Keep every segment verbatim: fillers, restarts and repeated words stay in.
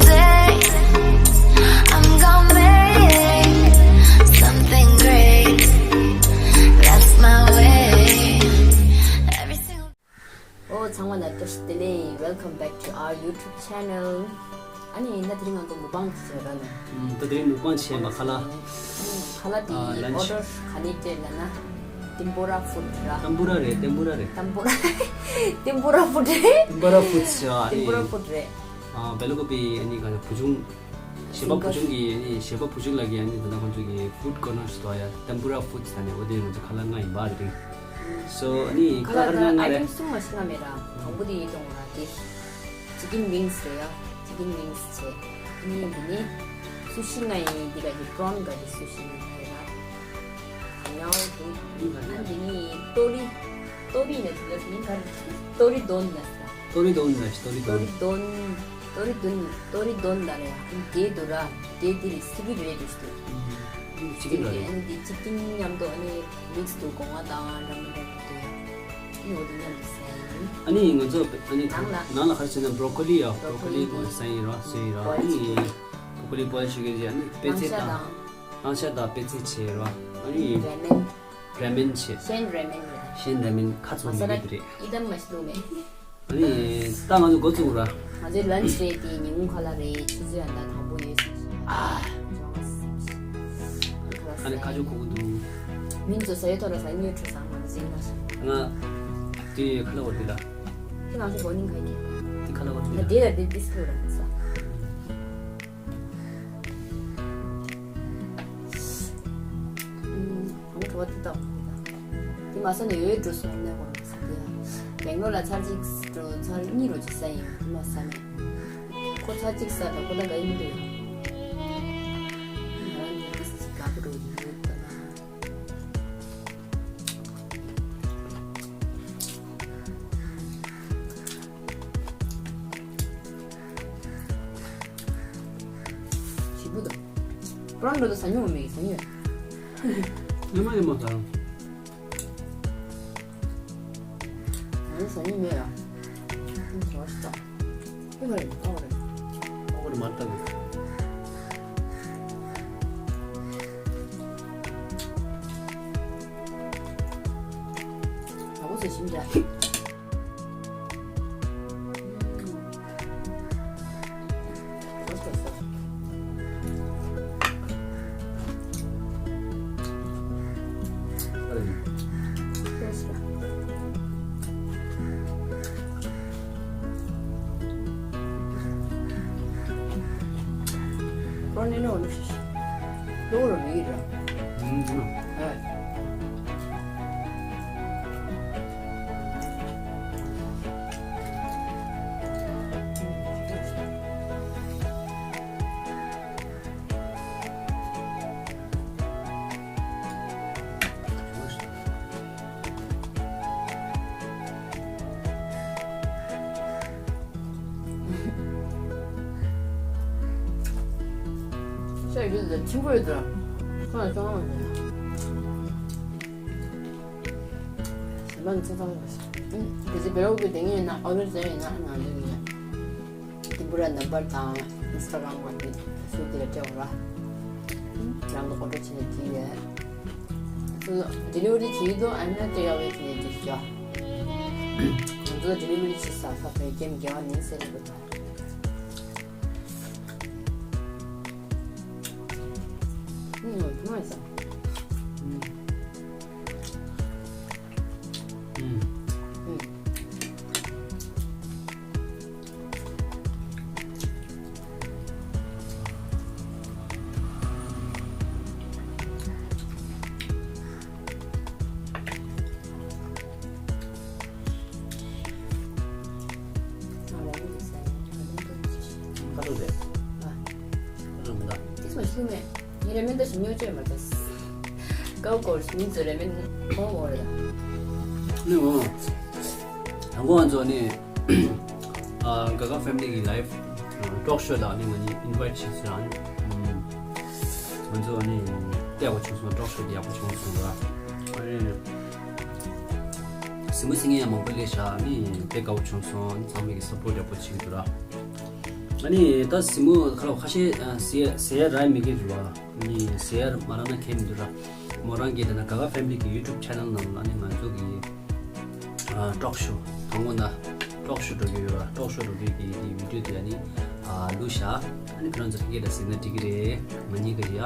day. I'm gonna make something great. That's my way. Every single ཨོ་ཚང་མ་ལ་བཀྲ་ཤིས་བདེ་ལེགས། Welcome back to our YouTube channel. ཨ་ནི་ད་དེ་རིང་ང་ཚོ་མུག་པང་བྱེད་ར་ནས། ཨུམ། ད་དེ་རིང་མུག་པང་བྱེད་པ་ཁ་ལག་ཁ་ལག་དེ་ཨ་ལན་ཆི། ཨོ་ཌར་ག་ནས་སྤྲད་ལབ་ན། ཏེམ་པུ་ར་ཕུཌ་ར། ཏམ་པུ་ར་རེད། ཏེམ་པུ་ར་རེད། ཏམ་པུ་ར། ཏེམ་པུ་ར་ཕུཌ་རེད། ཏེམ་པུ་ར་ཕུཌ་ཟེར་བ་ཏེམ་པུ་ར་ཕུཌ་རེད། ཨ་བེ་ལ་ཀོ་པི་ཨ་ནི་ག་ན་བུ་ཆུང་། གཞས་པ་བུ་ཆུང་གི་ཨ་ནི་གཞས་པ་བུ་ཆུང་ལགས་ཀྱི་ཨ་ནི་ད་ལྟ་ཁོང་ཚོ་གི་ཕུཌ་ཀོར་ནར་ཞིག་འདུག་ཡ། ཏེམ་པུ་ར་ཕུཌ་ཟེར་ནས། འོ་དེ་ང་ཚོ་ཁ་ལག་ལྔ་ཡིན་པ་རེད། སོ་ཨ་ནི་ཁ་ལག་ཁ་ལག་ལྔ་རེད། ཨ་ཡི་ཊེམ་གསུམ་མ་ཞིག་ལྔ་མེད་ར། དང་པོ་དེ་ཡིན་གཏོང་ར་དེ། ཅི་ཀིན་ཝིང་སི་རེད་ཡ། ཅི་ཀིན་ཝིང་སི་བྱས། ཨ་ནི་འདི་ནི་སུ་ཤི་ལྔ་ཡིན། འདི་ག་གི་པྲོན་ག་གི་སུ་ཤི་ལྔ་རེད་ར། ཉའོ་དུ། ཨ་འདི་ནི་ཏོ་རི། ཏོ་རི་ནས་དུ་ལ་མིང་ག་རེ། ཏོ་རི་དོན་ལ་ས། ཏོ་རི་དོན་ལ་ཏོ་རི་དོན། ཏོ་རི་དོན། ཏོ་རི་དོན། ཏོ་རི་དོན་ལ་རེད། ཨ་ནི་དེ་དུ་ར། དེ་དེ་རེད། སི་ཀི་རེད་དུ་ཞུ། ཅི་ཀིན་རེད། ཨ་ནི་དེ་ཅི་ཀིན་མཉམ་དུ་ཨ་ནི་མིག་སི་དུ་གོང་བ་དང་འདྲ་མི་འདྲ་མི་འདུག་ཡ། ཨ་ནི་འོ་དེ་མཉམ་དུ་ཟ་ཡ་ཡིན། ཨ་ནི་ང་ཚོ་ཨ་ནི་ནང་ལ། ནང་ལ་ག་རེ་བྱས་ན་བྷྲོ་ཀོ་ལི་ཡ། བྷྲོ་ཀོ་ལི་བྷྲོ་ཀོ་ལི་ཟ་ཡིན་ར། ཟ་ཡིན་ར། ཨ་ནི་བྷྲོ་ཀོ་ལི་བྷོ་ཡིལ་བྱེད་མཁན་ཅིག་ཨ་ནི་པད་ཚལ་དང་། སྣང་ཆ་དང་པད་ཚལ་བྱས་ར། ཨ་ནི་རེ་མེན། རེ་མེན་བྱས། ཤན་རེ་མེན་རེད། ཤན་རེ་མེན་ཁ་ཚོ་མ་མི་ས་ར་རེད། ཨི་དམ་མ་ཤི་ལུ་མེ། ཨ་ནི་ད་ང་ཚོ་འགོ་བཙུགས་ར། ང་ཚོའི་ལན་ཆི་རེད་དེ། ཉིན་གུང་ཁ་ལག་རེད། ཆུ་ཚོད་ཡང་ད་དང་པོ་ཡོད་ཟེར། ཨ། ཨ་ནི་ཁ་ཆུ་ཁོག་གུ་འདུག་མིན་ཚོ་ཟ་ཡོད་ཐོག་ལ་ཟ་ཉོས་ཁྲུ་ཟ་མ་ཟིན་ན། ང་དེ་ཁ་ལག་བར་དེ་ལ། དེ་ང་ཚོ་གོ་ནིང་ག་གི། དེ་ཁ་ལག་བར་དེ་ལ། དེ་ལ་དེ་ཏིས་ལུ་ར་ས། ཨུམ། ཨང་གྲོ་བ་འདི་ལྟ་བུ་རེད། འདི་མ་ཟ་ནས་འོད་འགྲོ་སོང་ནས་གོ་ཟ་གི་ཡ། སྦེང་ལོར་ལ་ཚར་གཅིག་འགྲོ་ཚར་གཉིས་རོ་གཅིག་ཟ་ཡིན། འདི་མ་ཟ་ནས། ཁོ་ཚར་གཅིག་ཟ་དང་ཁོ་ད་ག་ཡིན་འདུག་ཡ། ང་རང་འདི་ཏིས་ཅིག་དགའ་པོ་འགྲོ་ཡིན་ཡོད་ད་ན། ཞིམ་པོ་འདུག་པྲོན་འགྲོ་དུ་ཟ་མྱོང་མེད། ཟ་མྱོང་། ཉི་མ་ཉི་མ་ཟ། ང་ཟ་མྱོང་མེད་ཡ། ཨ་ནི་ཟ་བ་ཞིག་ད། ཨེ་མ་རེད། ཨ་རེད། ཨ་རེད་མ་ལྟ་གི། ཨ་བོ་ཟ་ཞིམ་ཀྱང་། ཤ་ཡོད་ལ་ཆེན་པོ་ཡོད་དོ། ཁོ་ལ་ཅོང་ལ་མེད་ན། ཞེ་མ་ནི་ཚེ་ཐང་གི། དེ་ཚེ་བེ་རོག་གི་དེ་ངས་ན་ཨོ་ལོ་ཟེར་ཡིན་ན་ང་འདོད་ངས། དེ་འབུ་ར་ནམ་པར་དང་ཨིན་སི་ཊ་གྷ་རམ་གི་སུ་དེ་ལ་སྤྲད་འོ་ར། རང་གི་ཨོ་ཌར་བྱས་ནས་དེ་ཡོད། སུ་ཌི་ལི་ཝ་རི་བྱེད་ཀྱི་འདུག་ཨ་ནི་ཊེག་ཨ་ཝེ་བྱས་ནས་དེ་ཤོག་ང་ཚོ་ཌི་ལི་ཝ་རི་བྱེད་ས་ཁ་ཕའི་ཀེམ་རྒྱལ་བ་ནི་ཟེར་གི་འདུག་ཨུམ། ཐུང་བ་ཡིན་ས། ཨུམ། ཁ་ཐུག་རེད། ཨ། ཁ་ཐུག་མི་འདུག་ཏིས་མ་ཤི་མེད། ངས་རེ་མེན་ད་ཞིམ་ཉོ་ཅེས་མ་ད། ཀའོ་ཀོར་མིན་ཚོ་རེ་མེན་མོ་མོ་རེད། ནི་འོ། དང་པོ་ང་ཚོ་ནི། ཨ། ག་ག་ཕེ་མི་ལི་གི་ལའེབ་ཊོག་ཤོ་ལ་ནི་ང་གཉིས་ཨིན་ཝའེ་ཊི་བྱས་ཚེ་ཨ་ནི། ང་ཚོ་ནི་བལྟས་པ་བྱུང་སོང་། ཊོག་ཤོ་དེ་ཡག་པོ་བྱུང་སོང་ར། ཨ་ནི། གཟིགས་མོ་གཟིགས་མཁན་ཡང་མང་པོ་སླེབས་ཤག་ཨ་ནི་དཔེ་དགའ་པོ་བྱུང་སོང་། ཨ་ནི་ཚང་མས་ཀྱི་སབ་པོར་ཡག་པོ་བྱེད་ཀྱི་འདུག་ར། ཨ་ནི་ད་གཟིགས་མོ་ཁ་ལོ་ཁ་ཤས་ཨ་ཟེར་ཟེར་ར་མི་གི་རུ་བ། ཨ་ནི་ཟེར་མ་ར་ན་ཁེ་མི་འདུག་ར། མོ་རང་གི་ད་ན་ག་ག་ཕེ་མི་ལི་གི་ཡུ་ཊུབ་ཆེ་ནལ་ནང་ཨ་ནི་ང་ཚོ་གི་ཨ་ཊོག་ཤོ་དང་པོ་ན་ཊོག་ཤོ་འགྲོ་གི་ཡོད་ར། ཊོག་ཤོ་འགྲོ་གི་གི་གི་བི་ཌི་ཡོ་དེ་ཨ་ནི་ཨ་བླུགས་ཤག་ཨ་ནི་ཁྱེད་རང་ཚོ་ཕ་གི་ད་གཟིགས་ན་འགྲིག་གི་རེད། ང་གཉིས་ཀ་ཡ། དེ་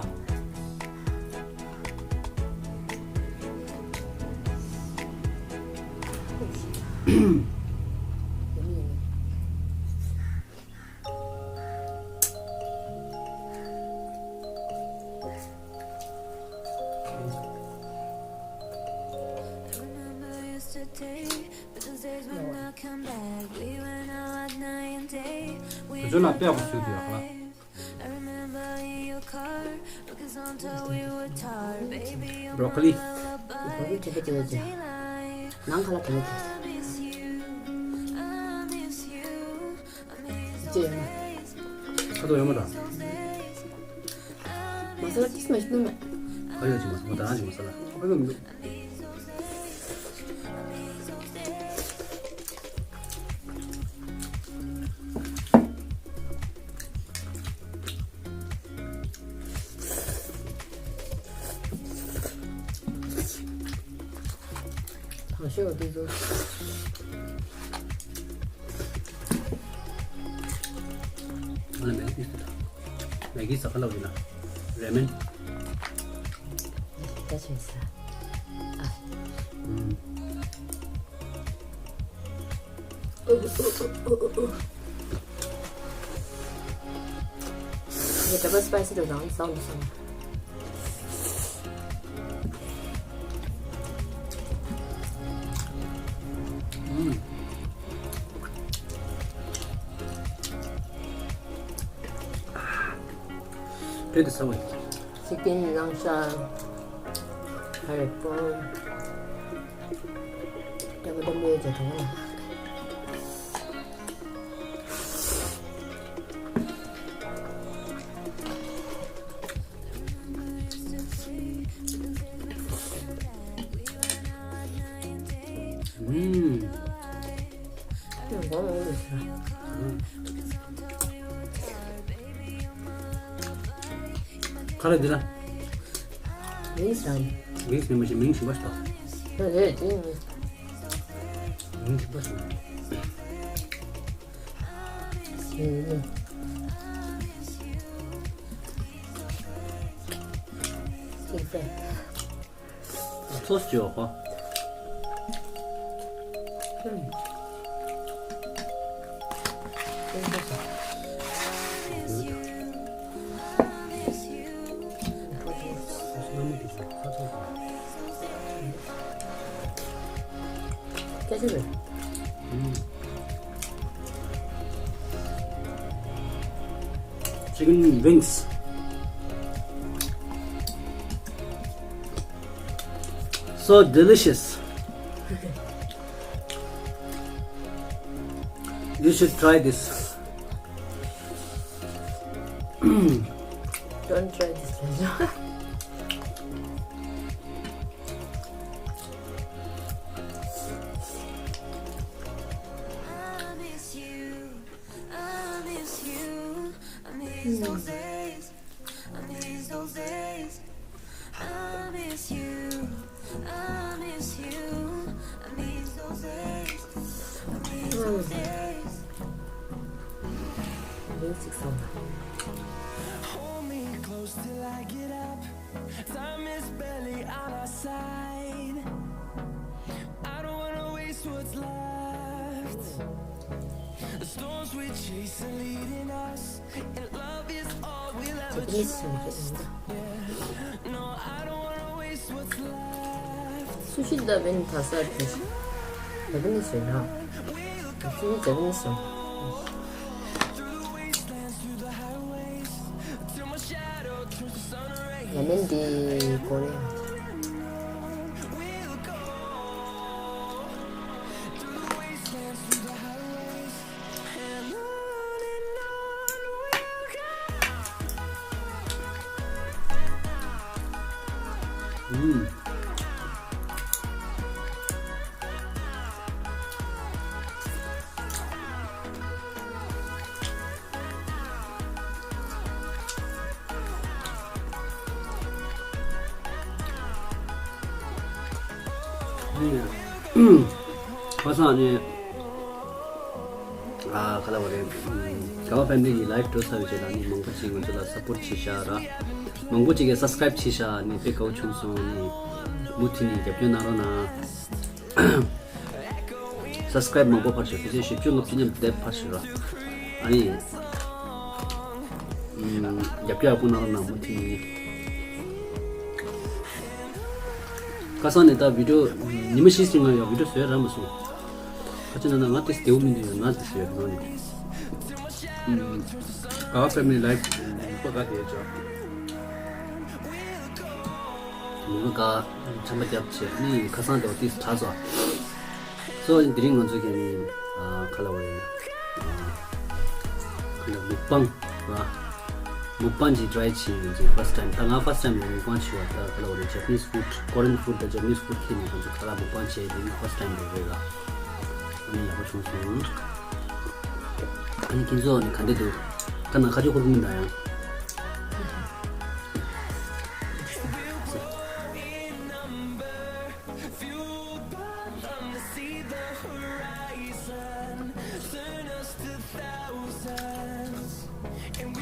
ཚོ་ལ་དཔེ་ཡག་པོ་བཟོས་འདུག་ཡ་ཧ། བྷོ་རོ་ཀོ་ལི། བྷོ་རོ་ཀོ་ལི་དེ་འདྲ་དེ་འདྲ་ཅིག་ནང་ཁ་ལ་དེ་འདྲ་དེ་ཅི་ཡོད་ན། ཁ་དོག་ཡོད་མ་རེད། མ་ས་ལ་ཏིས་མ་ཤི་ནུ་མེད། ཁ་ཡོད་ཅིག་མ་ས་མ་ད་རང་ཅིག་མ་ས་ལ་ཁ་ཡོད་མི་འདུག་ཐང་ཤོད་འདི་ཚོ། ང་ལ་མེག་གི་ཟ་ཁ་ལབ་ཡིན་ན་རེ་མན། ད་ཆོས་ཟ། ཨ། ཨུམ། འདི་ཌབ་བལ་སི་པའི་སི་འདྲ་བོ་དང་ཟ་འོང་། ཨུམ། བོད་དུ་ཟ་བ་ཡིན། ཅི་ཀེན་ལང་ཤ། ཧ་རེ་པོ། ཏྲ་མ་ཏྲ་མོའི་རྒྱ་གྲོང་ལ། ཨུམ། ཡང་སྒོ་མང་པོ་ཡོད་ས། ག་རེ་འདི་ལ། ཝིང་སི་རང་། ཝིང་སི་ནི་མ་ཤེས་མིང་གཞན་པ་ཞིག་ད། རེད་རེད་དེ་ཡིན། མིང་གཞན་པ་ཞིག་ཡིན། ཡིན། ཅིག་ཟེར། ཚོ་སྐྱོ་ཧོ། སྐད་ཆ་རེད། Chicken wings. So delicious. You should try this. Don't try this. I miss you. I miss you. I miss those days. I miss those days. I miss you. I miss you. I miss those days. I miss those days. Hold me close till I get up. Time is barely on our side. I don't wanna waste what's left. The storms we chase are leading us, and love is all we'll ever trust. No, I don't wanna waste what's left. Sushi Japanese pasta. Japanese ཡིན་ན། Sushi Japanese ཡིན། ལ་མེན་འདི་ཀོ་རེ་ཡ། ཨུམ། ཁ་སང་ནས་ཨ་ག་ལ་བ་རེད། ག་བ་ཕེ་མི་ལི་གི་ལའེབ་འགྲོ་ཚར་བའི་རྗེས་ལ་ནི་མང་པོ་ཅིག་ང་ཚོ་ལ་སབ་པོར་བྱེད་ཤག་ར། མང་པོ་ཅིག་གིས་སབ་སི་ཀ་རའིབ་བྱེད་ཤག་ནི་དཔེ་དགའ་བོ་བྱུང་སོང་། ནི་མུ་མཐུད་ནས་རྒྱབ་སྐྱོར་གནང་རོགས་གནང་། སབ་སི་ཀ་རའིབ་མང་པོ་ཕར་ཞོག་ཕལ་ཆེར་བཞི་བཅུ་ལྔ་བཅུ་མཉམ་དེ་ཕར་ཞོག་ར། ཨ་ནི། ཨམ། རྒྱབ་སྐྱོར་ཡག་པོ་གནང་རོགས་གནང་མུ་མཐུད་ནས། ཁ་སང་ནས་ད་བི་ཌི་ཡོ་ཉི་མ་བཞི་ཙམ་ང་ཡང་བི་ཌི་ཡོ་བཟོས་རག་མ་སོང་། ཁ་ཅིག་ན་ན་ང་དེ་བདེ་བོ་མི་འདུག་ཡང་ན་དེ་བཟོས་རག་ནས། ཨམ། ག་བ་ཕེ་མི་ལི་ལའེབ་ཁོ་ག་དེ་ཅོ། མུ་ག་ཆམ་པ་རྒྱབ་བྱས་ནི་ཁ་སང་དེ་བ་ཏིས་དྲག་སོ། སོ་དེ་རིང་ང་ཚོ་གི་ནི་ཨ་ག་ལ་བ་རེད། ཨ་ག་ལ་མུག་པང་ར། མུག་པང་ཅིག་ཊ་རའི་བྱེད་ཡིན་ཅིག་ཕར་སི་ཊ་ཊའིམ། ད་ང་ཕར་སི་ཊ་ཊའིམ་ཡང་མུག་པང་བྱེད་པ། ད་ག་ལ་བ་རེད། ཇ་པ་ནིས་ཕུཌ། ཀོ་རི་ཡན་ཕུཌ་དང་ཇ་པ་ནིས་ཕུཌ་ཁྱེད་ནི་ང་ཚོ་ག་ལ་མུག་པང་བྱེད་དེ་ནི་ཕར་སི་ཊ་ཊའིམ་རེད་ར། ཨ་ནི་ཡག་པོ་བྱུང་སོང་། ཨ་ནི་ཁྱེད་ཚོ་ནི་ག་འདྲ་འདུག་ཁ་ནང་ཁ་ཆུ་ཁུར་གི་མི་འདུག་ཡང་།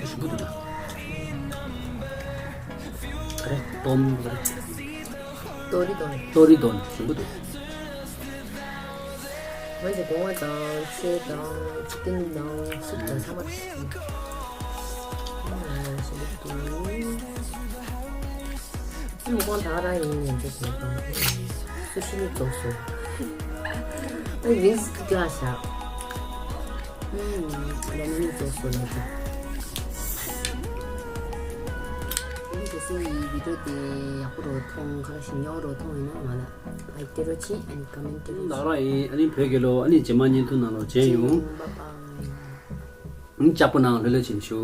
ཞིམ་པོ་འདུག་ད། ག་རེ་ཏོམ་ག་རེ། ཏོ་རི་ཏོ་རི། ཏོ་རི་ཏོ་རི་ཞིམ་པོ་འདུག་ང་ཚོ་སྒོ་ང་དང་ཚལ་དང་ཅི་ཀིན་དང་སུབ་དང་ཚང་མ་ཞིམ་པོ་འདུག་ཨ་མི་ཀོང་ད་ག་རང་ཡིན་ནས་འདུག་ཟེར་དང་སུ་ཤི་ནི་རྫོགས་སོ། ཨ་ཡིན་སི་ཀི་ལ་ཤག་ཨུམ། ལ་ནི་ནི་རྫོགས་སོ་ལ་ཤག་ཨ་ནི་གལ་སྲིད་ཡི་བི་ཌི་ཡོ་དེ་ཡག་པོ་རོ་མཐོང་ཁ་ཤིང་ཉོ་རོ་མཐོང་ཡིན་ན་ང་ལ་ལའིཀ་སྟེར་རོ་ཆི། ཨ་ནི་ཀ་མེན་ཊི་སྟེར་རོ་ཆི། ད་ག་རང་ཡིན། ཨ་ནི་བོད་རྒྱལ་ལོ། ཨ་ནི་རྗེས་མ་བརྙན་ཐུང་ནང་ལོ་མཇལ་ཡོང་། བའི་བའི། ཨ་ནི་ལྕགས་པོ་ནང་ལོ་ལོ་ཕྱིན་ཆུ།